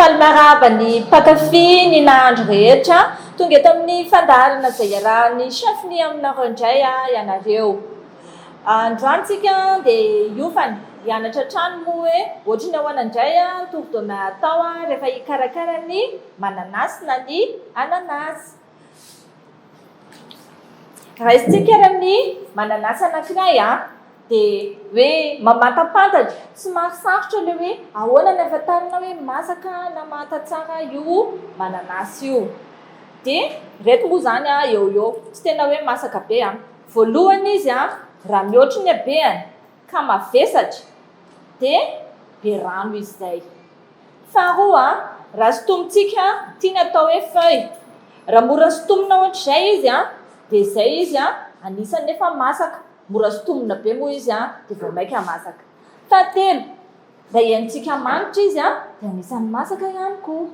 Faly miarahaba ny mpankafy ny nahandro rehetra tonga eto amin'ny fandaharana izay iarahan'ny chef ny aminareo indray ianareo. Androany tsika dia hiofana, hianatra hatrany moa hoe ohatry ny ahoana indray ny tour de main atao rehefa hikarakara ny mananasy na ny ananasy. Raisintsika ary ny mananasy anankiray dia hoe mamantapantatra, somary sarotra ilay hoe ahoana ny ahafantarana hoe masaka na manta tsara io mananasy io. Dia ireto moa izany eo ho eo, tsy tena hoe masaka be an. Voalohany izy an, raha mihoatry ny habehany ka mavesatra dia be rano izy izay. Faharoa, raha sintomintsika, ity ny atao hoe feuille. Raha mora sintomina ohatr'izay izy an, dia izay izy an, anisan'ny efa masaka. Mora sintomina be moa izy an, dia vao mainka masaka. Fahatelo, raha henontsika manitra izy an, dia anisan'ny masaka ihany koa.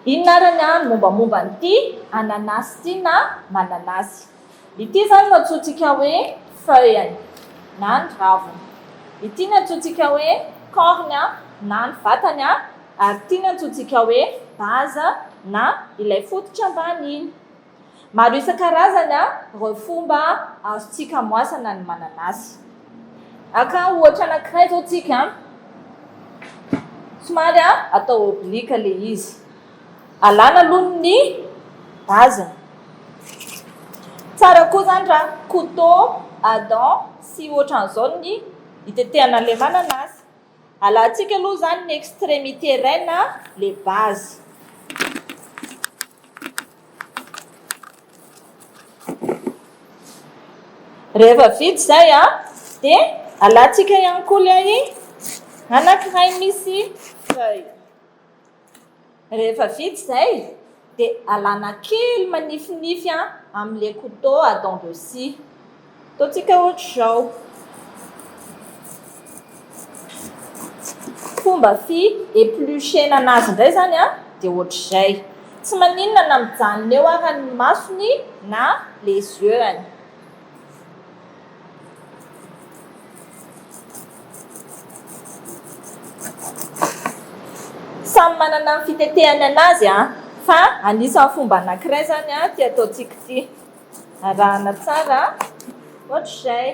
Inona ary ny an mombamomba an'ity ananasy ity na mananasy? Ity izany no antsointsika hoe feuille-ny na ny raviny. Ity no antsointsika hoe corne na ny vatany ary ity no antsointsika hoe base na ilay fototra ambany iny. Maro isan-karazany ireo fomba azontsika amoasana ny mananasy. Haka ohatra anankiray izao tsika, somary atao oblique ilay izy. Alana aloha ny base-ny. Tsara koa izany raha couteau à dents sy ohatran'izao ny hitetehana an'ilay mananasy. Alantsika aloha izany ny extrémité iray na ilay base. Rehefa vita izay dia alantsika ihany koa ilay anankiray misy feuille. Rehefa vita izay dia alana kely manifinify amin'ilay couteau à dents de scie. Ataontsika ohatr'izao. Fomba fi éplucher-na anazy indray izany dia ohatr'izay. Tsy maninona na mijanona eo ara ny masony na les yeux-ny. Samy manana ny fitetehany anazy fa anisan'ny fomba anankiray izany ity ataontsika ity. Arahana tsara ohatr'izay.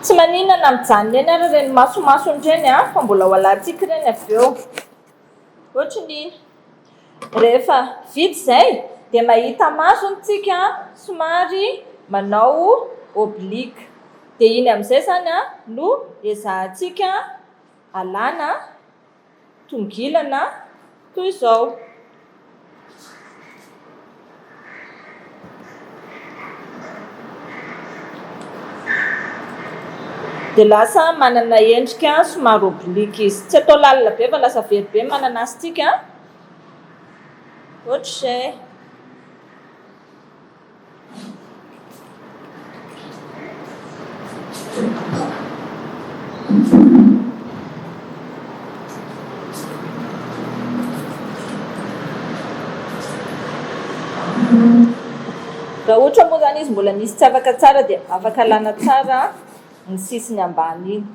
Tsy maninona na mijanona eny ary ireny masomasony ireny an, fa mbola ho alantsika ireny avy eo. Ohatry ny iny. Rehefa vita izay dia mahita masony tsika somary manao oblique. Dia iny amin'izay izany an no ezahantsika alana. Tongilana toy izao. Dia lasa manana endrika somary oblique izy. Tsy atao lalina be fa lasa very be ny mananasy-tsika. Ohatr'izay. Raha ohatra moa izany izy mbola misy tsy afaka tsara dia afaka alana tsara ny sisiny ambany iny.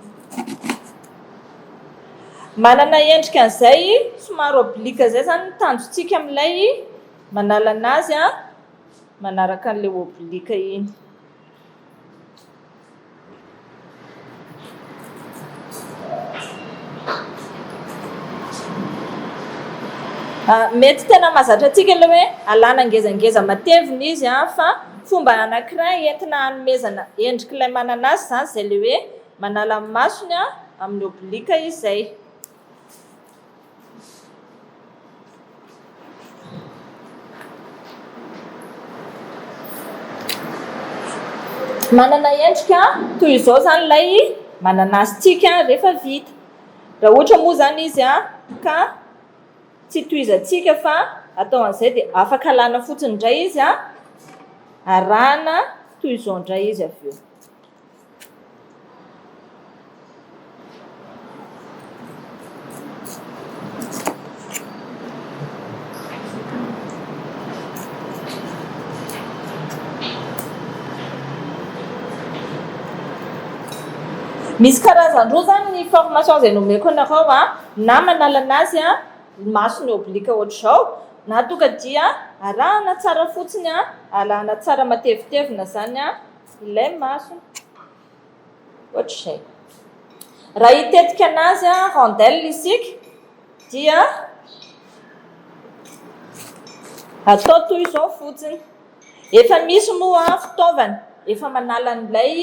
Manana endrika an'izay somary oblique izay izany ny tanjontsika amin'ilay Manala anazy an, manaraka an'ilay oblique iny. Mety tena mahazatra antsika ilay hoe alana ngezangeza matevina izy an, fa fomba anankiray entina hanomezana endrik'ilay mananasy izany izay ilay hoe manala ny masony an amin'ny oblique izay. Manana endrika toy izao izany ilay mananasy-tsika rehefa vita. Raha ohatra moa izany izy ka tsy tohizantsika fa atao an'izay dia afaka alana fotsiny indray izy. Arahana toy izao indray izy avy eo. Misy karazany roa izany ny formation izay nomeko anareo a, na manala anazy a, ny masony oblique ohatr'izao, na tonga dia arahana tsara fotsiny a, alana tsara matevitevina izany a ilay masony. Ohatr'izay. Raha hitetika anazy a, rondelle isika dia atao toy izao fotsiny. Efa misy moa fitaovana efa manala an'ilay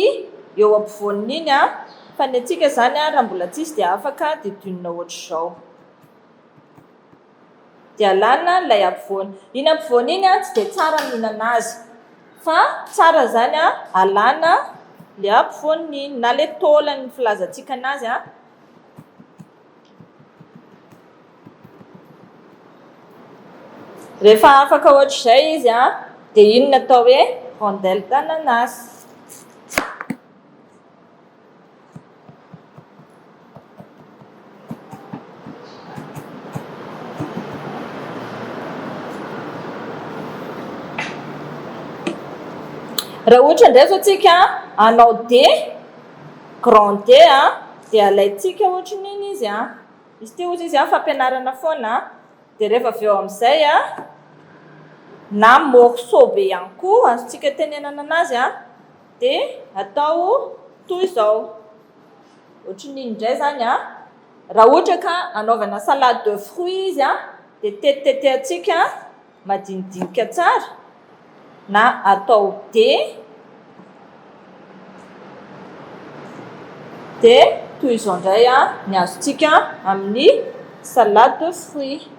eo ampovoaniny iny an, fa ny antsika izany raha mbola tsisy dia afaka didinina ohatr'izao. Dia alana ilay ampovoany. Iny ampovoany iny an, tsy dia tsara ny mihinana azy fa tsara izany an, alana ilay ampovoaniny iny na ilay taolany ny filazantsika anazy an. Rehefa afaka ohatr'izay izy an, dia iny no atao hoe rondelle d'ananas. Raha ohatra indray izao tsika hanao D, grand D an, dia alaintsika ohatran'iny izy an. Izy ity hozy izy an, fampianarana foana an. Dia rehefa avy eo amin'izay an, na morceau be ihany koa azontsika tenenana anazy an, dia atao toy izao. Ohatran'iny indray izany an. Raha ohatra ka anaovana salade de fruits izy an, dia tetitetehantsika madinidinika tsara na atao D dia toy izao indray ny azontsika amin'ny salade de fruits.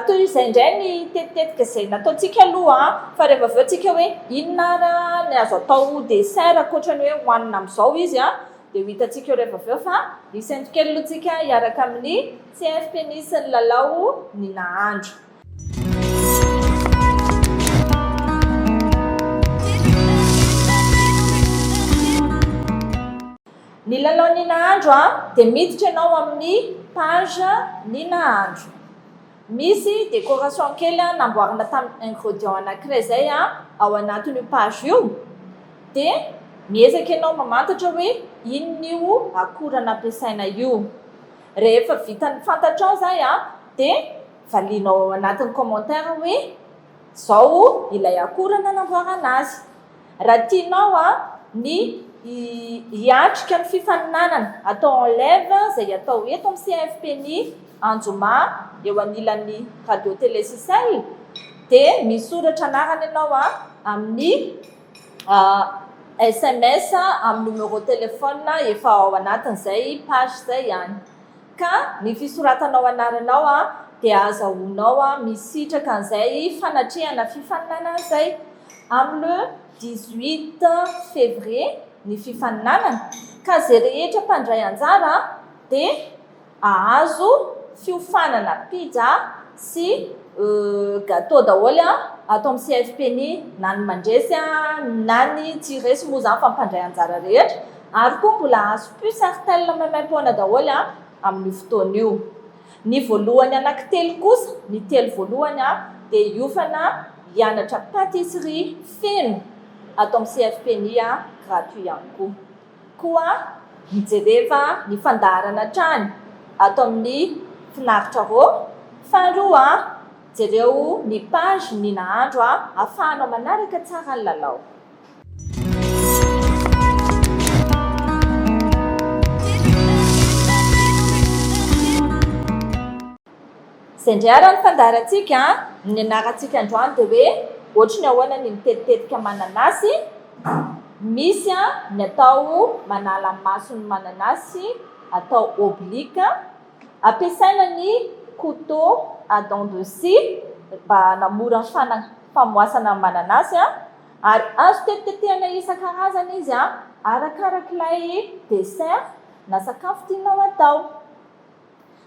Toy izay indray ny tetitetika izay nataontsika aloha fa rehefa avy eo tsika hoe inona ary ny azo atao dessert ankoatra ny hoe hohanina amin'izao izy dia ho hitantsika eo rehefa avy eo fa hisento kely aloha tsika hiaraka amin'ny CFPNI sy ny lalao ny nahandro. Ny lalao ny nahandro dia miditra ianao amin'ny page ny nahandro. Misy décoration kely namboarina tamin'ny ingredient anankiray izay ao anatin'io page io dia miezaka ianao mamantatra hoe inona io akora nampiasaina io. Rehefa vitan'ny fantatrao izay dia valianao ao anatin'ny commentaire hoe izao ilay akora nanamboarana azy. Raha tianao ny hiatrika ny fifaninanana atao en live izay atao eto amin'ny CFPNI Anjoma eo anilan'ny Radio Télé Sicel dia misoratra anarana ianao amin'ny sms amin'ny numéro téléphone efa ao anatin'izay page izay ihany. Ka ny fisoratanao anaranao dia azahoanao misitraka an'izay fanatrehana fifaninanana izay. Amin'ny le 18 février ny fifaninanana ka izay rehetra mpandray anjara dia ahazo fiofanana pizza sy gâteau daholo ato amin'ny CFPNI na ny mandresy na ny tsy resy moa izany fa mpandray anjara rehetra ary koa mbola ahazo puce Airtel maimaimpoana daholo amin'io fotoana io. Ny voalohany anankitelo kosa, ny telo voalohany dia hiofana hianatra pâtisserie feno ato amin'ny CFPNI gratuit ihany koa. Koa mijereva ny fandaharana hatrany ato amin'ny Finaritra Rô. Faharoa, jereo ny page ny nahandro ahafahanao manaraka tsara ny lalao. Izay indray ary ny fandaharantsika, ny nianarantsika androany dia hoe ohatry ny ahoana ny mitetitetika mananasy, misy ny atao manala mason'ny mananasy atao oblique, ampiasaina ny couteau à dents de scie mba hanamora ny famoasana ny mananasy ary azo tetitetehana isan-karazany izy arakarak'ilay dessert na sakafo tianao atao.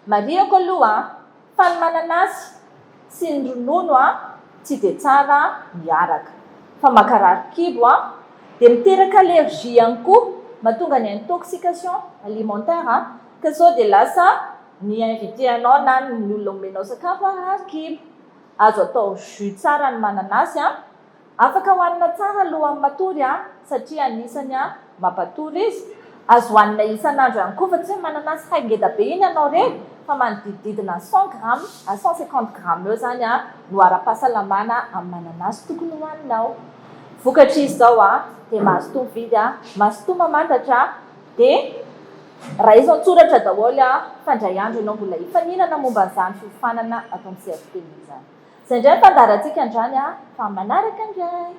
Marihako aloha fa ny mananasy sy ny ronono tsy dia tsara miaraka. fa mankarary kibo an, dia miteraka allergie ihany koa, mahatonga ny intoxication alimentaire an, ka sao dia lasa ny invité anao na ny olona omenao sakafo harary kibo. Azo atao jus tsara ny mananasy an. Afaka hohanina tsara alohan'ny matory an, satria anisany mampatory izy. Azo hohanina isan'andro ihany koa fa tsy hoe mananasy iray ngeda be iny ianao ireny fa manodidididina cent grammes à 150 grammes eo izany no ara-pahasalamana amin'ny mananasy tokony hohaninao. Vokatra izy izao an, dia mazotoa mividy an, mazotoa mamantatra dia raiso an-tsoratra daholo an, fa indray andro ianao mbola hifaninana momba an'izany fiofanana ato amin'ny CFTI izany. Izay indray ny fandaharantsika androany an, fa manaraka indray.